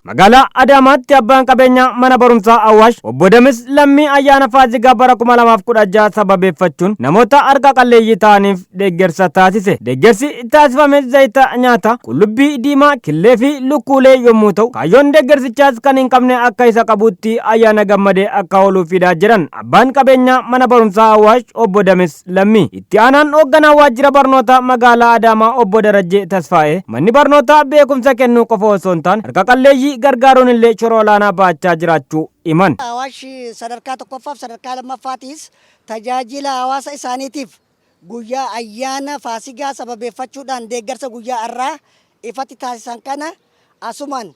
Magaalaa Adaamaatti abbaan qabeenyaa mana barumsaa Awaash obbo Damis Lammii ayyaana Faasigaa bara 2016 sababeeffachuun namoota harka qalleeyyii ta'aniif deeggarsa taasise. Deeggarsi taasifames zayita nyaataa, qullubbii diimaa, killee fi lukkuulee yommuu ta'u, kaayyoon deeggarsichaas kan hin qabne akka isa qabutti ayyaana gammadee akka ooluufidha jedhan abbaan qabeenyaa mana barumsaa Awaash obbo Damis Lammii. Itti aanaan hoogganaa waajjira barnootaa magaalaa Adaamaa obbo Darajjee Tasfaa'ee manni barnootaa beekumsa kennuu qofa osoo hin taane harka qalleeyyii gargaaruun illee shoora olaanaa ba'achaa jiraachuu himan. Awaash sadarkaa tokkoffaaf sadarkaa lammaffaatiis tajaajila hawaasa isaaniitiif guyyaa ayyaana Faasigaa sababeeffachuudhaan deeggarsa guyyaa har'aa ifatti taasisan kana asumaan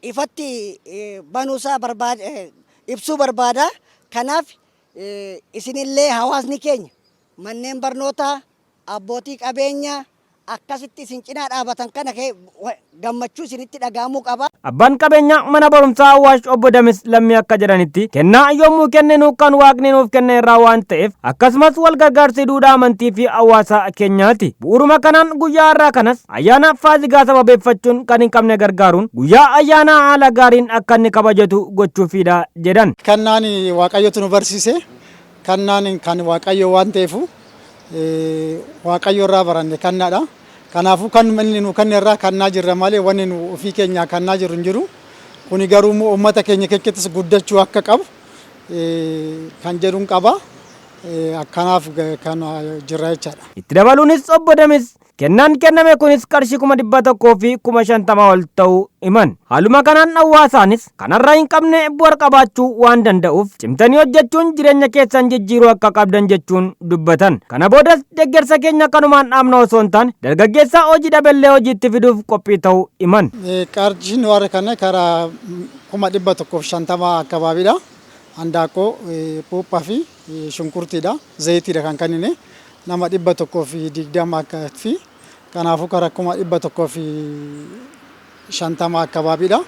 ifatti banuusaa ibsuu barbaada. Kanaaf isinillee hawaasni keenya manneen barnootaa, abbootii qabeenyaa akkasitti isin cinaa dhaabatan kana gammachuu isinitti dhaga'amuu qaba. Abbaan qabeenyaa mana barumsaa Awaash obbo Damis Lammii akka jedhanitti kennaa yommuu kenninu kan waaqni nuuf kenne irraa waan ta'eef akkasumas wal gargaarsi duudhaa amantii fi hawaasa keenyaati. Bu'uuruma kanaan guyyaa har'aa kanas ayyaana Faasigaa sababeeffachuun kan hin qabne gargaaruun guyyaa ayyaanaa haala gaariin akka inni kabajatu gochuufiidha jedhan. Kennaan Waaqayyotu nu barsiise. Kennaan kan Waaqayyo waan ta'eef Waaqayyo irraa baranne kennaadha. Kanaafuu kan inni nu kenne irraa kennaa jirra malee wanni nu ofii keenyaa kennaa jirru hin jiru. Kuni garuu immoo uummata keenya keessattis guddachuu akka qabu kan jedhuun qaba. Akkanaaf kan jirra jechaadha. Itti dabaluunis obbo Damis kennaan kenname kunis qarshii 150,000 ol ta'uu himan. Haaluma kanaan hawaasaanis kanarraa hin qabne bu'aa qabaachuu waan danda'uuf cimtanii hojjechuun jireenya keessan jijjiiruu akka qabdan jechuun dubbatan. Kana boodas deeggarsa keenya kanumaan dhaabna osoo hin taane dargaggeessa hojii dhaballee hojiitti fiduuf qophii ta'uu himan. Qarshiin warra kana karaa 150,000 akkabaabiidha. Handaaqqoo, puuphaa fi shunkurtiidha. Zayitiidha kan kennine. Nama 120 akka fi kanaafuu karaa 150,000 akkabaabiidha.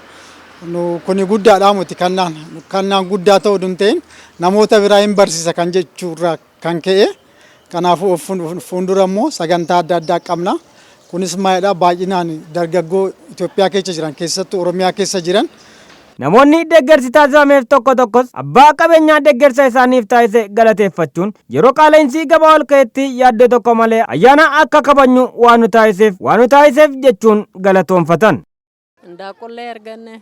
Kuni guddaadha miti kennaan guddaa ta'uu hin ta'in namoota biraa hin barsiisa kan jechuurraa kan ka'e. Kanaafuu fuuldura immoo sagantaa adda addaa qabna. Kunis maalidha baay'inaan dargaggoo Itoophiyaa keessa jiran keessattuu Oromiyaa keessa jiran. Namoonni deeggarsi taasifameef tokko tokkos abbaa qabeenyaa deeggarsa isaaniif taasise galateeffachuun yeroo qaala'insi gabaa ol ka'etti yaaddoo tokko malee ayyaana akka kabajnu waan nu taasiseef jechuun galatoonfatan. Handaaqqoollee arganne,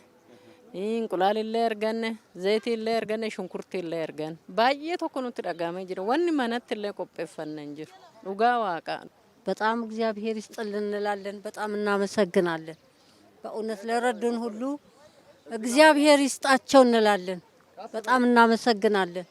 inqulaalillee arganne, zayitiillee arganne, shunkurtiillee arganne. Baay'ee tokko nutti dhaga'amee jira. Wanni manatti illee qopheeffanne hin jiru. Dhugaa waaqaa. በጣም እግዚአብሔር ይስጥልን እንላለን። በጣም እናመሰግናለን። በእውነት ለረዱን ሁሉ እግዚአብሔር ይስጣቸው እንላለን። በጣም እናመሰግናለን።